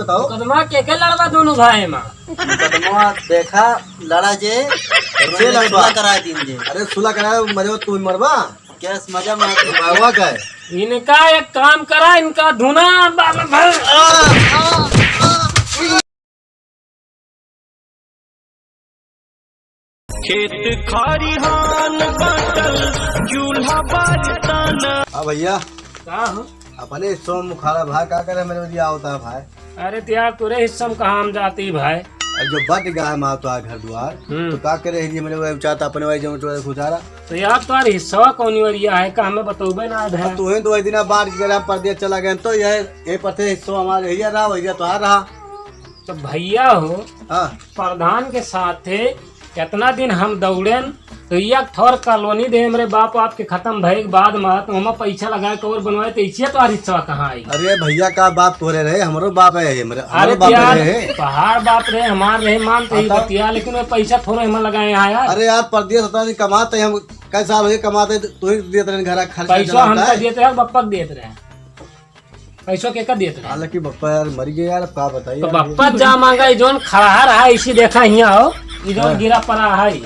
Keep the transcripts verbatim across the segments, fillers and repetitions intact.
बताओ। मुकदमा के के लड़बा दोनों भाई मा? मुकदमा देखा, लड़ा जे, से लड़बा। सुलह करा दीन जे। अरे सुलह करा, मरबा तू मरबा। केस मजा मार। बाबा का है? इनका एक काम करा, इनका धुना बा-, बा-, बा-, खेत खरिहान बाटल, चूल्हा बारताना। हाँ भैया। का हो? अपने हिस्सों में मुखारा भाई का करे, मेरे बदिया होता है भाई। अरे तो यार, तोरे हिस्सा में कहाँ हम जाती भाई? अब जो बट गया है माँ तो घर द्वार, हम्म। तो का करे, ये मेरे वो चाहता अपने भाई जो चोर खुदारा। तो यार, तोर हिस्सा कौन वरिया है का, हमें बतौबे ना है। अब तू ही तो वही दिन बांट के गया, परदेश चला गया, तो ये, ये पथे हिस्सा हमारे, ये रहा, वही तो आ रहा। तो भैया हो, हाँ। प्रधान के साथे कितना दिन हम दौड़ेन, तो एक ठौर कॉलोनी दे हमरे बाप, आपके खत्म भए के बाद मा, तो हमें पैसा लगाए के और बनवाए, तो इसे तो हिस्सा कहाँ आई? अरे भैया, का बाप तोरे रहे, हमरो बाप है, हमरे, अरे हमरो बाप यार, रहे। तोहार बाप रहे, हमार रहे, मान तो ही हाँ, तो बतिया, लेकिन वो पैसा थोड़े हम लगाए यहाँ यार। अरे यार, परदेश होता नहीं कमाते, हम कई साल हो गए कमाते, तो ही देते रहे घर का खर्च पैसा चलाता हमका है। देते रहे, बप्पा के देते रहे। पैसो के का देत रहे? हालांकि बप्पा यार मर गए यार, अब का बताइए तो यार। बप्पा जा मांगा, ई जौन खड़ा रहा, इसी देखा हियाँ हो, ई जौन हाँ। गिरा पड़ा है,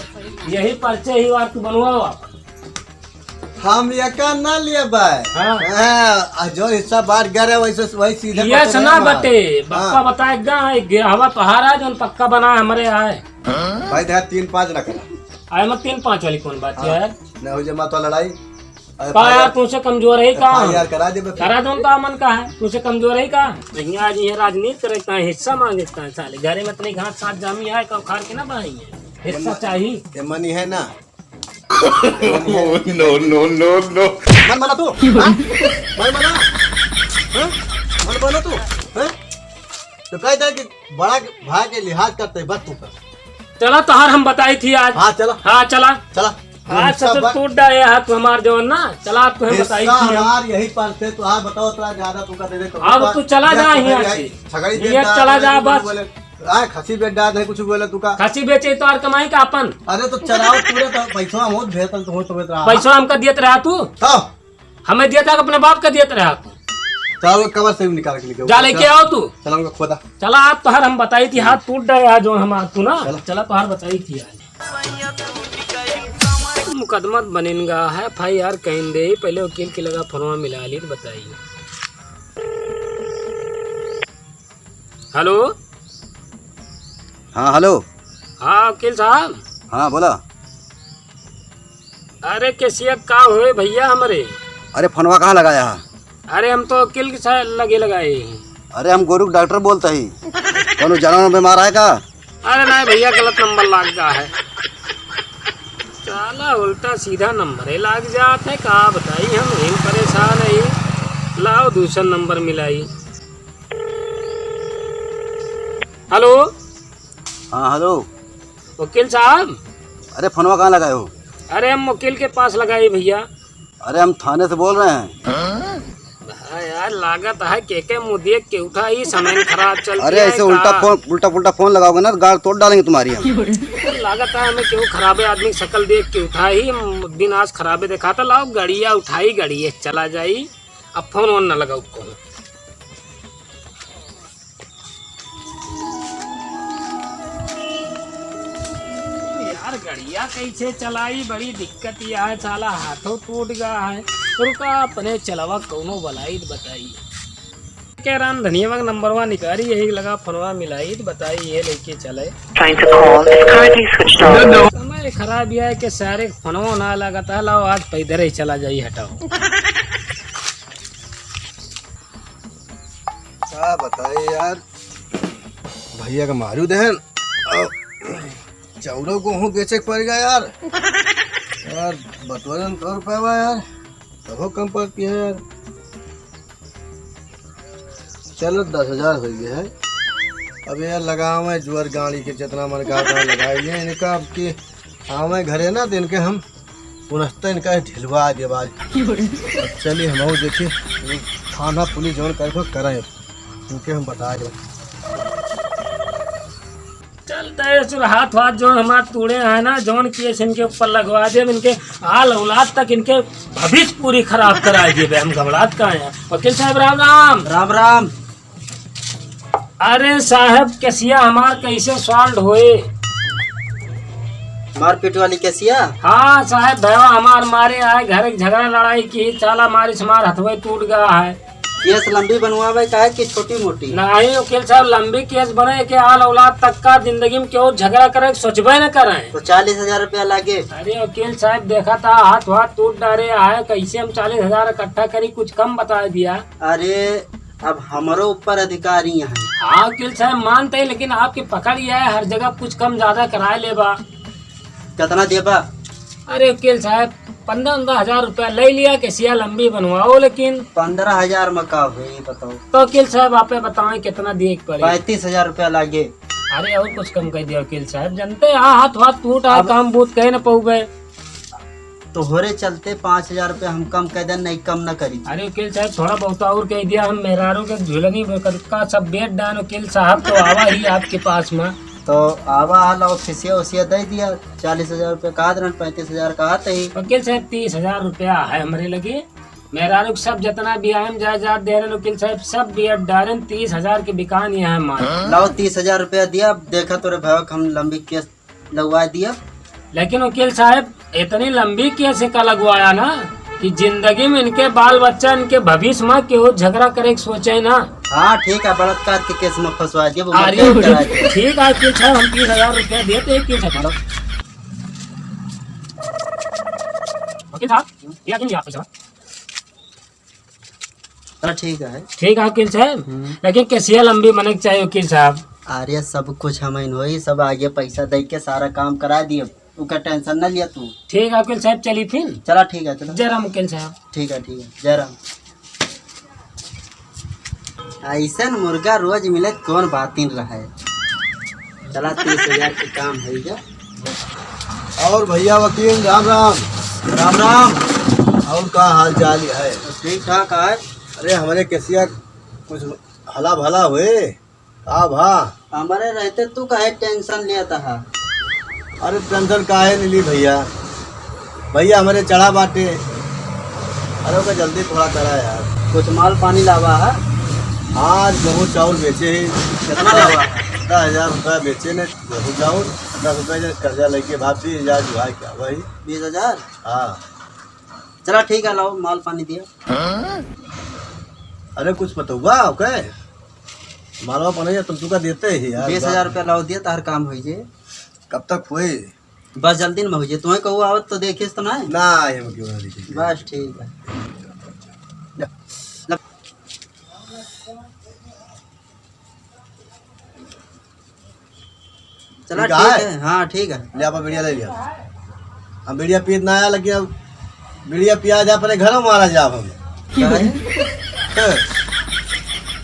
यही पर्चे ही बार तू बनवाओ आप। हम एका ना लिए बाय। हाँ। हाँ, आ जो हिस्सा बांट गया रहे, वैसे वही सीधे ये पकड़े सना हमार। बटे, बप्पा हाँ। बताए गा, एक गिरा हवा तोहार है, जौन पक्का बना हमरे आए। भाई, देखा, तीन पाँच ना करा। आए मत तीन पाँच वाली कौन बात हाँ। है? नहीं हो जमा तो लड़ाई। अरे का भाई यार, यार, तुमसे कमजोर है का? भाई यार, करा दे बे। करा दो तो मन का है, तुमसे कमजोर है का? नहीं, आज ये राजनीति करे का, हिस्सा मांगे का, साले। घरे में इतनी घास साथ जामी है, का उखाड़ के ना बनाई है। हिस्सा चाहिए। ये मनी है ना? No, no, no, no। मन बना तू, हाँ? मन बना? हाँ? मन बना तू, हाँ? तो कह दे कि बड़ा भाई के लिहाज करते, बस तू कर। चला, तोहार हम बताई थी आज। हाँ, चला। हाँ, चला। चला। आज हिस्सा से तो बा-, टूट डाले हाथ हमार जवन ना। चला, आप तुम्हें बताई हिस्सा थी हम। हमार यही पर से, तो आप बताओ, इतना ज्यादा तुमका दे दे, तो अब तू चला जा यहाँ से। छगड़ी ये बेच डाल, चला जा कुछ बस। बोले। आ, खसी बेच डाल, नहीं कुछ बोले तू का। खसी बेचे तो और कमाई का अपन। अरे तो चलाओ पूरे तो पैसा हम होत भेजतन तो होत, होत रहा। पैसा हमका दियत रहा तू। तो हमें दिया था, अपने बाप का दिया था। चलो, कबर से भी निकाल के लेके आओ। जा लेके आओ तू। चला, उनका खोदा। चला, आज तोहर हम बताई थी, हाथ टूट गया जो हम आज तू ना। चला। चला, तोहर बताई थी आज। मुकदमा बनिन गा है, एफ आई आर कहीं दे, पहले वकील के लगा फोनवा मिला ली तो बताई। हेलो। हाँ, हेलो। हाँ, वकील साहब। हाँ, बोला। अरे, कैसिया का होए भैया हमरे? अरे, फोनवा कहाँ लगाया है? अरे, हम तो वकील के साथ लगे लगाए हैं। अरे, हम गोरू के डॉक्टर बोलता ही। कौनो जानवर बीमार है का? अरे नहीं भैया, गलत नंबर लाग गा है। साला उल्टा सीधा नंबरे लाग जात है, का बताई हम, यही परेशान है। लाओ दूसरा नंबर मिलाई। हेलो। हाँ, हेलो। वकील साहब। अरे, फोनवा कहाँ लगाए हो? अरे, हम वकील के पास लगाए भैया। अरे, हम थाने से बोल रहे हैं। हाँ यार, लागत है के के मुँह देख के उठा, ई समय खराब चल अरे, रहा है ऐसे उल्टा का? फोन, उल्टा पुल्टा फोन लगाओगे ना, तो गाड़ तोड़ डालेंगे तुम्हारी हम। लागत है हमें केहू खराबे आदमी की शकल देख के उठा ही, दिन आज खराबे दिखाता। लाओ गड़िया उठाई, गड़िए चला जाई, अब फोन वोन न लगाओ कहूँ। यार, गड़िया कैसे चलाई, बड़ी दिक्कत यह है, साला हाथों टूट गया है। रुका, अपने चलावा कौनो बलाई त बताई। के राम धनिया का नंबरवा निकारी, यही लगा फोनवा मिलाई त बताई, ये लेके चले। Trying to call is currently switched off। समय खराब यह है कि सारे फोनवा ना लगाता, लाओ आज पैदल ही चला जाई, हटाओ। का बताई यार, भैया का मारू देहन, और चाउरो गेहूँ बेचे के पड़ गया यार। यार, बटोरन सौ रुपया बा यार, तबो कम पड़ती है यार। चलो, दस हजार हो गया है। अब यार, लगावे जुअर गाड़ी के, जितना मन का उतना लगाई लिए इनका। अब की आवे घरे ना, तो इनके हम पुनस्ते इनका ढिलवा देब आज। अब चलिए, हम और देखिए, थाना पुलिस जौन करे तो करें, इनके हम बता देब। चलते हैं, सुर हाथ वाथ जौन हमार तूड़े हैं ना, जौन केस इनके ऊपर लगवा देब, इनके आल औलाद तक इनके भविष्य पूरी खराब करा देब। हम घबरात का हैं? वकील साहब, राम राम। राम राम। अरे साहब, केसिया हमार कैसे solve होए? मारपीट वाली केसिया? हाँ साहब, भैया हमार मारे आए, घर के झगड़ा लड़ाई की, चाला मारी से हमार हथवे टूट गया है। केस लंबी बनवावे का है कि छोटी मोटी? नहीं वकील साहब, लंबी केस बने के आल औलाद तक का जिंदगी में केहू झगड़ा करे के सोचबे न करे। तो चालीस हजार रुपया लागे। अरे वकील साहब, देखा था हाथ वाथ टूट डारे है, कैसे हम चालीस हजार इकट्ठा करी, कुछ कम बता दिया। अरे अब हमरो ऊपर अधिकारी हैं। हाँ वकील साहब, मानते हैं, लेकिन आपके पकड़ ही है, हर जगह कुछ कम ज्यादा कराए लेबा। कितना देबा? अरे वकील साहब, पन्द्रह पन्द्रह हजार रुपया ले लिया, केसिया लंबी बनवाओ, लेकिन पन्द्रह हजार में का होई, बताओ। तो वकील साहब, आपे बताएं, कितना दिए के पड़े? पैंतीस हजार रुपया लागे। अरे, और कुछ कम कर दिया वकील साहब, जनते हैं, हाथ वाथ टूट आ, अब काम बूत कहे न पउबे। तोहरे चलते पाँच हजार रुपया हम कम कर देन, नहीं कम न करी। अरे वकील साहब, थोड़ा बहुत और कह दिया, हम मेहरारू के झुलनी का सब बेच डान वकील साहब, तो आवा ही आपके पास में। तो आवा हाल और खिसिया उसिया दे दिया, चालीस हजार रुपया कहा देन, पैंतीस हजार कहा थे ही। वकील साहब, तीस हजार रुपया है हमरे लगे, मेहरारू के सब जितना भी आयम जायदाद देन वकील साहब, सब बेच डारेन, तीस हजार के बिकान यहाँ माल। लाओ तीस हजार रुपया दिया, अब देखा तोरे भाई के हम लंबी केस लगवा दिया। लेकिन वकील साहब, इतनी लंबी केस का लगवाया ना कि जिंदगी में इनके बाल बच्चा, इनके भविष्य में केहू झगड़ा करे के सोचे ना। हाँ, ठीक है, बलात्कार के केस में फंसवा दिया, वो अरे, मर्डर करा दिया। ठीक है वकील साहब, हम तीस हजार रुपया देते हैं वकील साहब। वकील साहब, ये आ गया पैसा। चला ठीक है। ठीक है वकील साहब, हम्म। लेकिन केसिया लंबी बने के चाहिए वकील साहब। अरे सब कुछ हम इन होई, सब आगे पैसा दे के सारा काम करा दिए, उका tension न लिया तू। ठीक है वकील साहब, चली फिर। चला ठीक है, चला। जय राम वकील साहब। ठीक है, ठीक है, जय राम। ऐसन मुर्गा रोज मिले, कौन बातिन रहे। चला, तीस हजार के काम है जा। और भैया वकील, राम राम। राम राम। और का हाल चाल है? ठीक ठाक है। अरे, हमरे केसिया कुछ हला भला हुए, का भा? हमरे रहते तू काहे tension लेत हा? अरे, tension काहे नहीं ली भैया? भैया, हमरे चढ़ा बाटे। अरे, ओका जल्दी थोड़ा करा यार। कुछ माल पानी लावा है? आज गेहूँ चाउर बेचे ही। कितना लावा है? दस हजार रुपया बेचे ने गेहूँ चाउर। दस रुपया जे कर्जा लेके भाग बीस हजार जो है क्या वही? बीस हजार? हाँ। चला ठीक है, लाओ माल पानी दिया। अरे, कुछ पतौबा, ओके? मालवा पानी तुम तुका देते ही यार। बीस हजार रुपया लाओ दिया, तार काम होई जे। कब तक होई? बस जल्दी में हो जाए। तुम्हें कहूँ आवत तो देखिस तो ना है? ना, ये हम क्यों ना देखे? बस ठीक है। जा। चला ठीक है। ठीक है, हाँ ठीक है। ले आपा बीड़िया ले लिया। हम बीड़िया पीत ना आया, लेकिन अब बीड़िया पिया जा, अपने घर में मारा जा हम। क्या है? हाँ।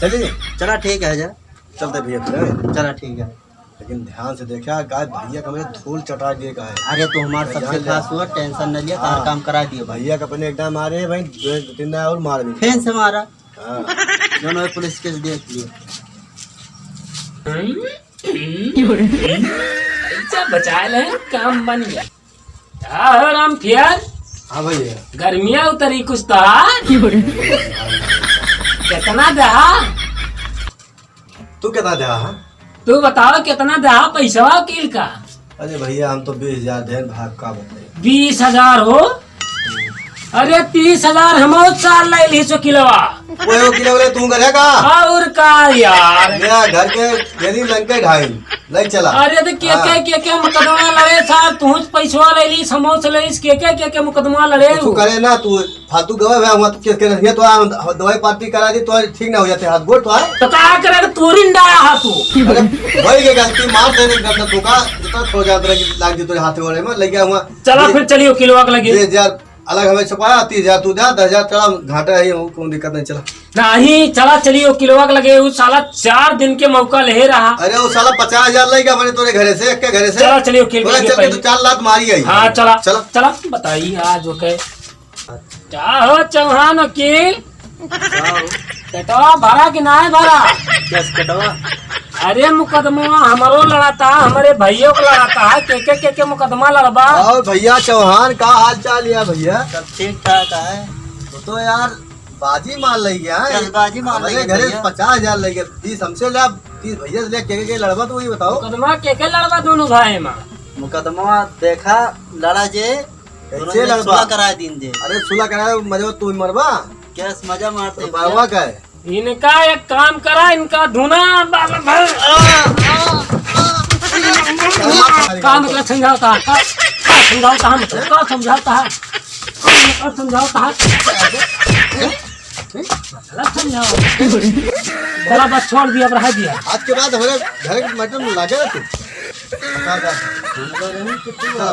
चलिए। चला ठीक है जा। चलते भैया फिर। चला ठीक है। लेकिन ध्यान से देखा, गाय भैया का मेरे धूल चटा दिए का है। अरे, तू हमार सबसे ध्यान दे। खास हुआ, tension न लिया, तार हाँ। काम करा दियो भाई। भैया का अपने एकदम मारे हैं भाई, दो, दो तीन दाई और मार भी। फेन से मारा। हाँ। दोनों पुलिस केस देख लियो। अच्छा, बचा ले, काम बन गया। का हो राम फियर? हाँ भैया। गर्मिया उतरी कुछ तो। कितना दहा? तू कितना दहा, हाँ? तू बताओ कितना दहा पैसवा वकील का? अरे भैया, हम तो बीस हजार देन भाग का बताई। बीस हजार हो? अरे तीस हजार हम और चार ले ली सो किलोवा। वो वकील वाले तू करे का? और का यार? मेरा घर के यदि लंके ढाई। नहीं चला। अरे तो के, हाँ। के, के, के मुकदमा लड़े सार, तू पैसवा ले ली, समोस ले ली, के, के, के, के मुकदमा लड़े तू हो? करे ना, तू फालतू गवे हुआ, हुआ तो केस करे, ये तो आ, दवाई पार्टी करा दी, तो ठीक ना हो जाते हाथ गोड़ तो आ। तो का करे, तू रिंडा रहा तू। अरे, वही के गलती, मार देने का गलती, तू का, जितना खो जाता रहे, लाग जी तेरे हाथ गोड़े में, लग गया हुआ। चला ये फिर चलियो किलोवा के लगे। ये हजार अलग हमें छुपाया, तीस हजार तू दे, दस हजार तेरा घाटा है, वो कोई दिक्कत नहीं, चला। नहीं, चला, चली वकीलवा के लगे, उ साला चार दिन के मौका ले रहा। अरे, वो साला पचास हजार लेगा अपने तोरे घरे से, एक के घरे से। चला, चली वकील बोला, के चल के पहले। तू चार लात मारी आई। हाँ, चला, चला। चला, बताई आज ओके। क्या हो चौहान वकील? क्या हो? पेटवा भरा कि नाय भरा? कैस पेटवा? अरे, मुकदमा हमरो लड़ाता, हमरे भइयो के लड़ाता है, के के, के के मुकदमा लड़बा? और भैया चौहान, का हाल चाल है भैया? सब ठीक ठाक है। वो तो यार, बाजी मार लई गया है। चल, बाजी मार लई गया भैया। पचास हजार लई गया, बीस हमसे ले, तीस भैया से लेके के, के लड़बा, तू ही बताओ। मुकदमा के के लड़बा दोनों भाई मा? मुकदमा देखा, लड़ा जे, कैसे दोनों जने लड़बा? सुलह कराए दीन जे। अरे सुलह कराए, मजवा तू ही मरबा। कैस मजा मारते तो बाबा का है? इनका एक काम करा, इनका धुना बा-, बा-, बा-, का मतलब समझावता है? का, का समझावता है? मतलब का समझावता है? का समझावता है? मतलब समझाओ। चला बस छोड़ दिया, अब रह दिया। आज के बाद हमारे घर के मैटर में लागे ना तू। बता, बता।